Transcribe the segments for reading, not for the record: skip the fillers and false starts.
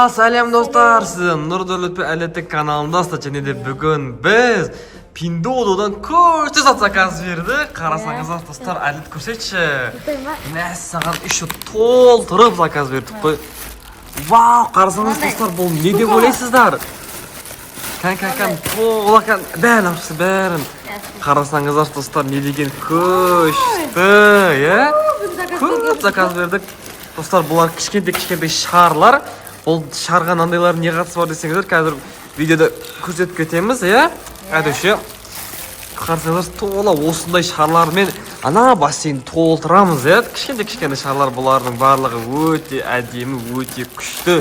Сәлем, достар! Сіздер Нұрдәулет пен Әділеттің каналындасыздар және де бүгін біз Пиндуодуодан күшті зат заказ бердік. Қарасаңыздар, достар, Әділет, көрсетші. Мәссаған, еще толтырып заказ бердік қой. Вау, қарасаңыз, достар, бұл не деп ойлайсыздар? Кән, кән, кән, тола, кән, бәрін ашшы, бәрін. Қарасаңыздар, достар, не деген күшті, иә? Көп заказ бердік. Достар, бұлар кішкентай кішкентай шарлар. Бұл шарға мынандайлардың не қатысы бар десеңіздер, қазір видеода көрсетіп кетеміз, иә? Әдеше қарасаңыздар, тола осындай шарлармен ана бассейн толтырамыз, иә? Кішкентай кішкентай шарлар, бұлардың барлығы өте әдемі, өте күшті.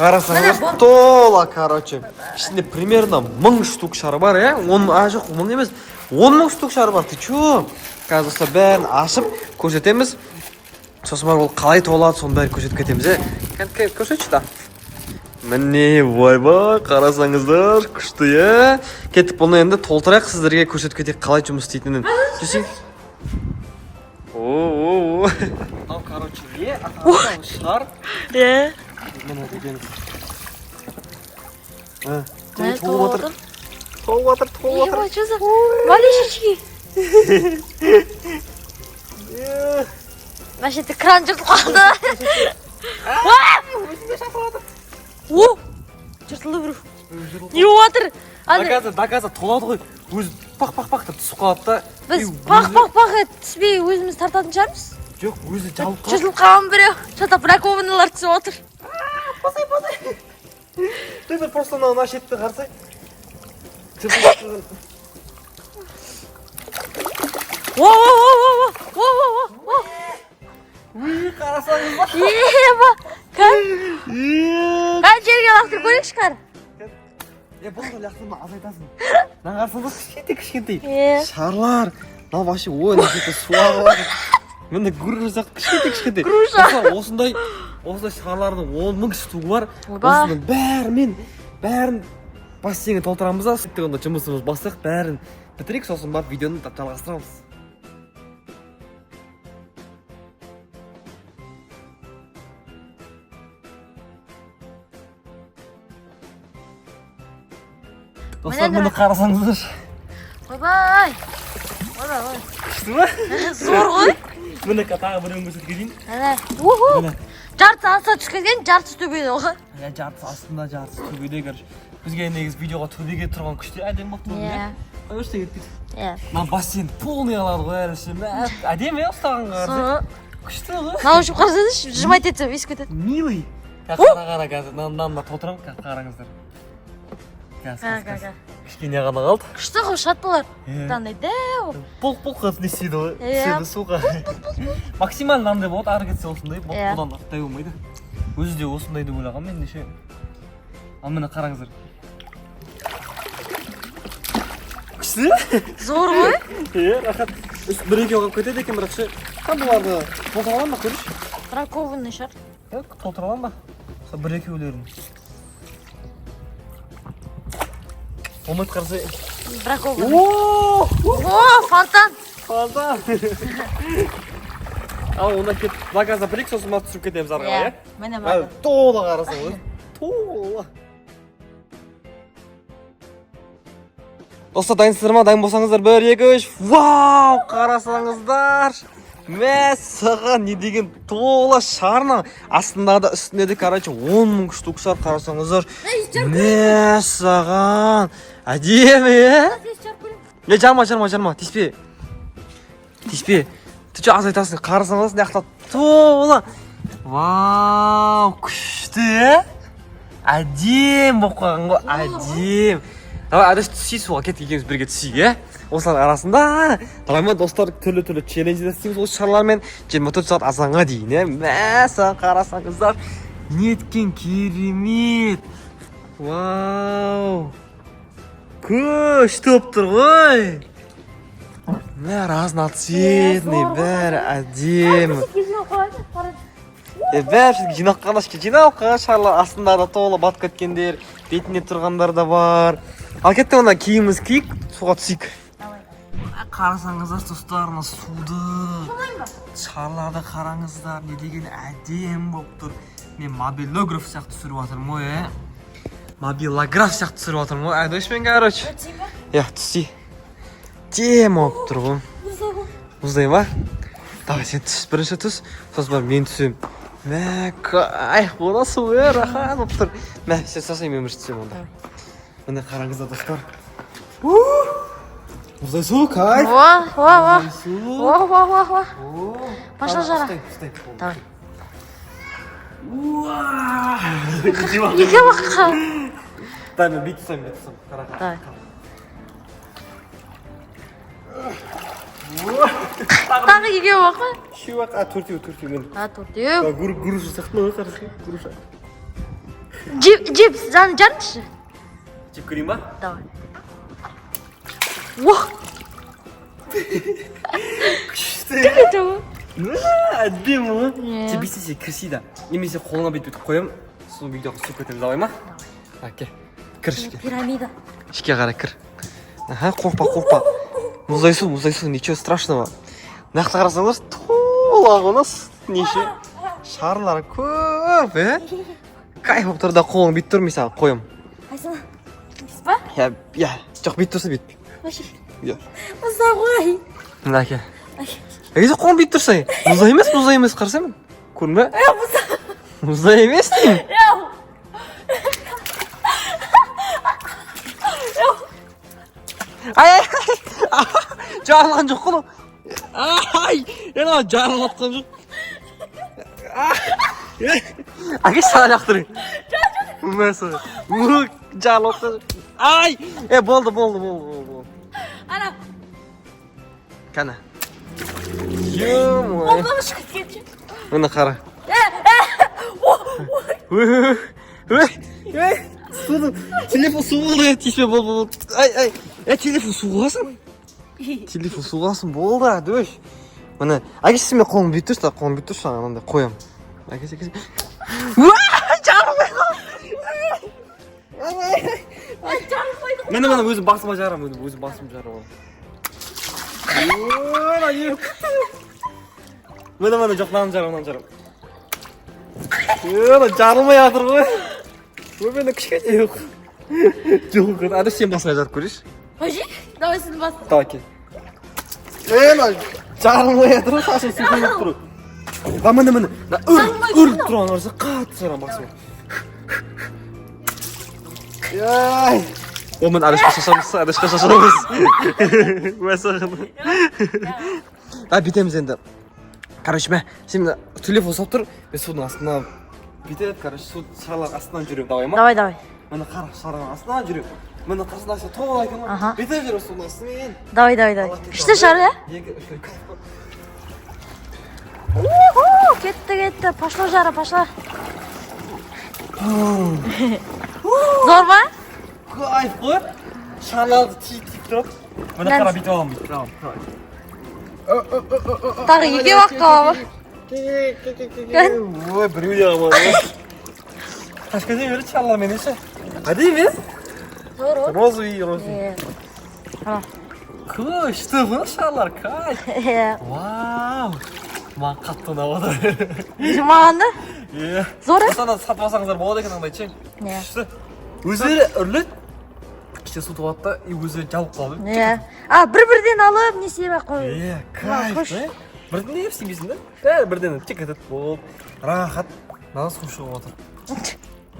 Қарасаңыздар, тола, короче. Ішінде примерно 1000 штук шар бар, иә? 10, а жоқ, 1000 емес, 10 000 штук шар бар. Ты чё? Қазір, достар, бәрін ашып көрсетеміз. Сосын барып ол қалай толады, соның бәрін көрсетіп кетеміз, иә? Кән, кән, көрсетші да. Міне, ойбай, қарасаңыздар, күшті, иә? Кеттік, бұны енді толтырайық, сіздерге көрсетіп кетейік қалай жұмыс істейтінін. Жүрсең. О, о, о. Мынау, короче, не? Атасы шар. Иә. Міне деген. А, және толып жатыр. Толып жатыр, толып жатыр. Ема, что за малышечки? Мына жерде кран жыртылып қалды. О! Жыртылды біреу. Не болып жатыр? Ана Доказа, доказа толады ғой. Өзі пақ пақ пақ деп түсіп қалады да. Біз И пақ өзі- пақ пақ етіп түспей, өзіміз тартатын шығармыз. Жоқ, өзі жабылып қалады. Жыртылып қалған біреу. Что-то бракованныйлар түсіп отыр. Ты просто мына шетті қарасай. Жыртылып тұрған. О, о, о, о, о, о, о, о. Уй, қарасаңыздар. Ема, кән, кән, жерге лақтырып көрейікші, кән. Е, бұл да лақтырма, азайтасың. Мына қарасаңыз, кішкентай кішкентай. Е. Шарлар. Мынау вообще, ой, мына жерде су ағып жатыр. Міне, груша сияқты кішкентай кішкентай. Груша. Достар, осындай осындай шарлардың 10 000 штугы бар. Ойбай. Осының бәрімен бәрін бассейнге толтырамыз да, сөйтіп онда жұмысымыз бастайық, бәрін бітірейік, сосын барып видеоны жалғастырамыз. Достар, Міне міне, қарасаңыздаршы. Ойбай. Ойбай, ой. Күшті ма? Зор ғой. Міне, тағы біреуін көрсетіп кетейін. Әне. Уху. Міне. Жартысы астына түсіп кеткен, жартысы төбеде ғой. Иә, жартысы астында, жартысы төбеде, короче. Бізге негізі видеоға төбеге тұрған күшті, әдемі болып тұр, Иә. иә? Ештеңе етпейді. Иә. Мына бассейн полный алады ғой әлі ше. Мә, әдемі, иә, ұстағанға қарасаң. Соны Күшті ғой. мынау өшіп қарасаңызшы, жымайт етсе өсіп кетеді. Милый. Қара, қара, қазір мынаны, мынаны толтырамын, қазір қараңыздар. Қазір, Ка, қазір, ка, қазір. ка. Кішкене ғана қалды. Күшті ғой, шығады бұлар. Иә. Андай дәу. Бұлқ бұлқ етіп не істейді ғой? Иә. Түседі суға. Максимально мынандай болады, ары кетсе осындай. Иә. Бұдан арттай болмайды. Өзі де осындай деп ойлағанмын мен ше. Ал міне, қараңыздар. Күшті? Зор ғой. Иә, рахат. Үст бір екеу қалып кетеді екен, бірақ ше. Қан, бұларды толтыра аламын ба, көрші? Бракованный шығар. Иә, толтыра аламын ба? Сол бір екеулерін. Болмайды, қарасай. Бракованный. О! О, фонтан. Фонтан! Ал онда кет, заказда бітірейік, сосын барып түсіріп кетеміз ары қарай, иә? Міне, Әлі міне. тола, қарасаң, өзі тола. Достар, дайынсыздар ма? Дайын болсаңыздар, бір, екі, үш. Вау, қарасаңыздар. Мәссаған, не деген тола шар мынау. Астында да, үстінде де, короче, 10 000 штук шар, қарасаңыздар. Мәссаған. Әдемі, иә? Не, жарма, жарма, жарма, тиіспе. Тиіспе. Ты че, азайтасың, қарасаңыз, мына жақта тола. Вау, күшті, иә? Әдемі болып қалған ғой, әдемі. Давай, Адаш, түсейік суға, кеттік, екеуміз бірге түсейік, иә? Осылардың арасында, давай ма, достар, түрлі түрлі челлендждер істейміз осы шарлармен 24 сағат азанға дейін, иә? Мәссаған, қарасаңыздар, неткен керемет. Вау. Күшті болып тұр ғой. Мә, разноцветный, бәрі әдемі. Е, бәрі жинап қалған, жиналып қалған шарлар, астында да тола батып кеткендер, бетінде тұрғандар да бар. Ал кеттік, онда киімімізді киік, суға түсейік. Қарасаңыздар, достар, мына суды, шарларды қараңыздар, не деген әдемі болып тұр. Мен мобилограф сияқты түсіріп жатырмын ғой, ә? Мобилограф сияқты түсіріп жатырмын ғой, Айдошпен, короче. Иә, түсей. Тема болып тұр ғой. Мұздай ма? Давай, сен түс, бірінші түс, сосын барып мен түсемін. Мә, кайф, бұл су, е, рахат болып тұр. Мә, сен сосын мен бірінші түсемін онда. Міне, қараңыздар, достар. Мұздай су, кайф. О, о, о. Мұздай су. О, о, о, о. О, Пошла, жара. Ұстай, ұстай. Давай. Уа! Екі баққа. Давай, мен бүйтіп ұстаймын, бүйтіп ұстаймын. Қара, қара. Давай. Қара. Тағы екеу баққа. Үшеу ақ, а, төртеу, төртеу мен. А, төртеу. Груша сияқты ма, қарасай, груша. Жеп, жеп, жан, жарыңызшы. Жеп көрейін ба? Давай. О! Күшті. Кетті ғой. Әдемі ғой. Иә. Сен бүйтсең, сен кірсей да. Немесе қолыңа бүйтіп бүйтіп қоямын, сосын видеоға түсіп кетеміз, давай ма? Әке, кір ішке. Пирамида. Ішке қарай кір. Аха, қорқпа, қорқпа. Мұздай су, мұздай су, ничего страшного. Мына жақта қарасаңдар, тола ғой, неше шарлар көп, е? Кайф болып тұр да, қолың бүйтіп тұр, мен саған қоямын. Қайсына? Бүйтіп па? Иә, иә, жоқ, бүйтіп тұрса бүйтіп. Иә. Мұздай ғой. Мына, әке. Егер қолың бүйтіп тұрса, мұздай емес, мұздай емес, қарасай міне. Көрдің бе? Мұздай емес деймін. Ай, ай, ай, жарылған жоқ қой мынау. Ай, мынау жарылып жатқан жоқ. Әке, саған лақтырайын. Мәссаған. Жарылып жатқан жоқ. Ай, е, болды, болды, болды, болды, болды. Ана, Кәне. Ё-моё. қолдан ұшып кеткен. Міне, қара. Ой, ой, ой, ой, суды, телефон су болды, тиіспе, болды, болды. Ай, ай, е, телефон су қалсын. Телефон су қалсын, болды, дөш. Міне, әкесі, мен қолымды бүйтіп тұршы, қолымды бүйтіп тұршы, саған анандай қоямын. Әкесі, әкесі. Уа, жарылмай қалды. Жарылмайды ғой. Міне, міне, өзім басыма жарамын, өзім басым жарып аламын. Ой, міне, міне, жоқ, мынаны жарамын, мынаны жарамын. Ой, жарылмай жатыр ғой. Ой, міне, кішкене жоқ. Жоқ, ада, сен басыңа жарып көрейінші. Қойшы, давай сен бас. Давай, кел. Е, мына жарылмай жатыр ғой, шашым су болып тұр. Ба, міне, міне. Мына үріп, үріп тұрған қараса, қатты жарамын басыма. Ай. О, міне, Арышқа шашамыз, Арышқа шашамыз. Мәссаған. А, бүйтеміз енді. Короче, мә, сен мына телефон ұстап тұр, мен судың астына бүйтіп, короче, су шарлар астынан жүремін, давай ма? Давай, давай. Міне, қара, шарлардың астынан жүремін. Міне, қасында тола екен ғой. Аха. Бүйтіп жүремін судың астымен. Давай, давай, давай. Күшті шар, иә? Екі, үш, кайф. Уху, кетті, кетті. Пошла, жара, пошла. Зор ма? Кайф қой. Шарларды тиіп тиіп тұрады. Міне, қара, бүйтіп аламын, бүйтіп аламын. Тағы екеу ақ қала ма? Ой, біреу де қалмады ғой. Қашып кете береді шарлармен ше. Әдемі, е? Зор ғой. Розовый, розовый. Е. Күшті ғой шарлар, кайф. Е. Вау. Маған қатты ұнап отыр. Маған да? Иә. Зор, е? Осыдан сатып алсаңыздар болады екен андай ше. Иә. Күшті. Өздері үрледі. Іште су толады да, и өздері жабылып қалады. Иә. А, бір-бірден алып, не істеп ақ қой. Иә, кайф. Қош. Е? Бірден істемейсің да? Бәрі бірден тек етеді болып. Рахат. Мына су шығып отыр.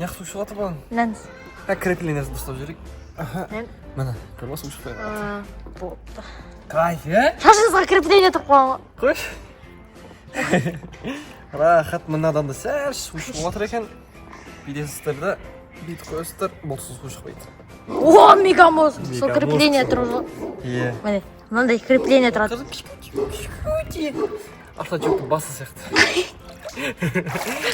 Неғып су шығып отыр бұның? Нәніз. Ә, креплениесін дұрыстап жіберейік. Аха. Нән. Міне, көрдің ба, су шықпай қалды. Болыпты. Кайф, е? Шашыңызға крепление тұрып қойған ғой. Қойшы. Рахат, мынадан да сәл су шығып отыр екен. Бүйтесіздер да, бүйтіп қоясыздар, болды, су шықпайды. О, мегамозг. Сол Мегамозг. Крепление тұр ғой. Иә. Міне, мынандай крепление тұрады. Кішкентай. Автоджоктың басы сияқты.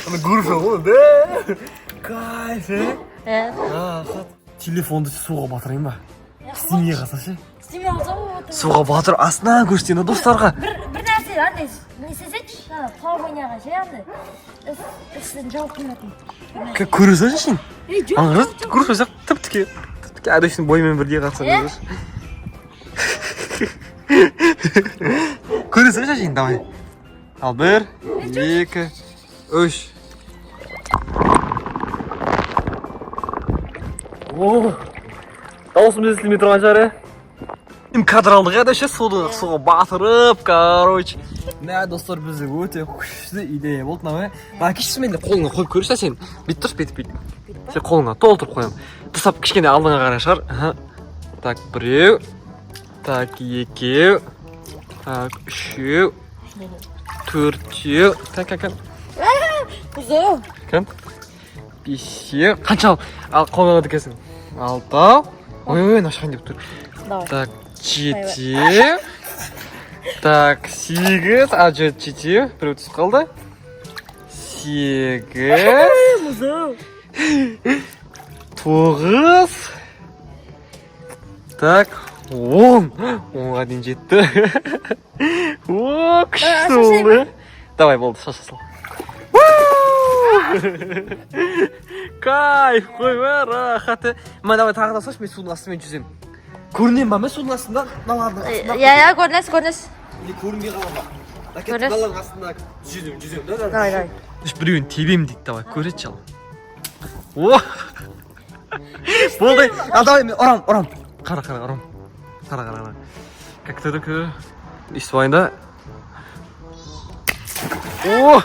Ана груша ғой, да? Кайф, е? Е. Рахат. Телефонды суға батырайын ба? Істемей қалса ше? Істемей қалса болады. Суға батырып, астынан көрсетейін достарға. Бір нәрсе андай не істесеңші, ана плаванияға ше, андай үстін жауып қоятын. Көре салшы сен. Ей, жоқ. Ана қарашы, груша сияқты тіп тіке. Тіп тіке Әдештің бойымен бірдей қатысады. Е? Көре салшы сен, давай. Ал, бір, екі, үш. О, дауысымыз естілмей тұрған шығар, иә? Кадр алдық, иә, ше, суды суға батырып, короче. Мә, достар, бізде өте күшті идея болды мынау, иә. Мына кешірші, мен де қолыңа қойып көрші, сен. Бүйтіп тұршы, бүйтіп, бүйтіп. Сен қолыңа толтырып қоямын. Дұрыстап кішкене алдыңа қарай шығар. Аха. Так, біреу. Так, екеу. Так, үшеу. Төртеу. Так, так, так. Қызыл. Кім? Бесеу. Қанша ал қолыңа алады екенсің? Алтау. Ой, ой, мынау шығайын деп тұр. Давай. Так, жетеу. Так, сегіз. А, жетеу. Біреу түсіп қалды. Сегіз. Қызыл. Тоғыз. Так, 10. 10-ға дейін жетті. О, күшті болды. Давай, болды, шаша сал. Кайф қой, мә, рахат. Мә, давай тағы да салшы, мен судың астымен жүземін. Көрінемін ба, мен судың астында, мыналардың астында? Иә, иә, көрінесіз, көрінесіз. Или көрінбей қаламын ба? Көрінесіз. Мыналардың астында жүземін, жүземін, да? Давай, давай. Үш біреуін тебемін дейді, давай, көретші ал. О! Болды. Ал давай мен ұрам, ұрам. Қара, қара, ұрам. Қара, қара, қара. Как ты такой? Өйстіп алайын да. О!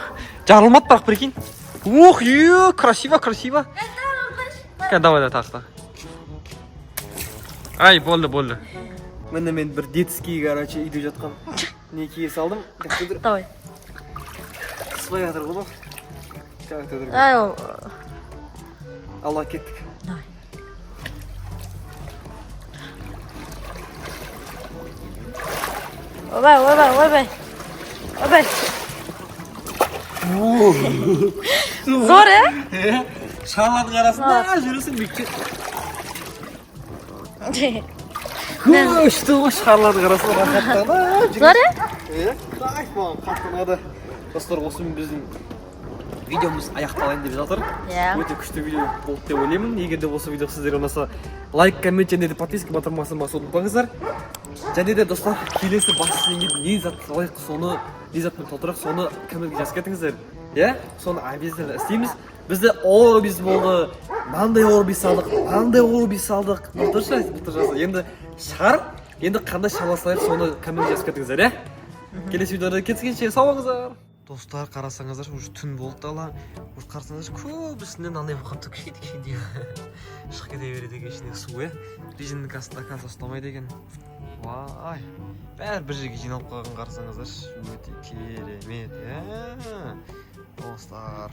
Жарылмады бірақ, прикинь. Ух, ё, красиво, красиво. Кә, давай, давай, тағы, тағы. Ай, болды, болды. Міне, мен бір детский, короче, үйде жатқан не кие салдым. Давай. Қыспай жатыр ғой бұл. Так, так, так. Ай, ол. Алла, кеттік. Давай. Ойбай, ойбай, ойбай. Ойбай. Зор, иә? Шарлардың арасында жүресің бүйтіп. Күшті ғой, шарлардың арасында рахаттанып. Зор, иә? Иә, кайф, маған қатты ұнады. Достар, осымен біздің видеомыз аяқталайын деп жатыр. Иә. Өте күшті видео болды деп ойлаймын. Егер де осы видео сіздерге ұнаса, лайк, коммент және де подписка батырмасын басуды ұмытпаңыздар. Және де, достар, келесі бассейнге не зат салайық, соны не затпен толтырайық, соны комментке жазып кетіңіздер. Иә, соны обязательно істейміз. Бізде орбис болды, мынандай орбис алдық, мынандай орбис алдық. Былтыр ше, былтыр жазды. Енді шар, енді қандай шар салайық, соны комментке жазып кетіңіздер, иә. Келесі видеода кездескенше, сау болыңыздар. Достар, қарасаңыздар, уже түн болды дала. Уже қарасаңыздар, көбісінде мынандай болып қалыпты, кішкентай кішкентай шығып кете береді екен ішіндегі су, иә. Резинка до конца ұстамайды екен. Вай, бәрі бір жерге жиналып қалған, қарасаңыздаршы, өте керемет, иә, достар.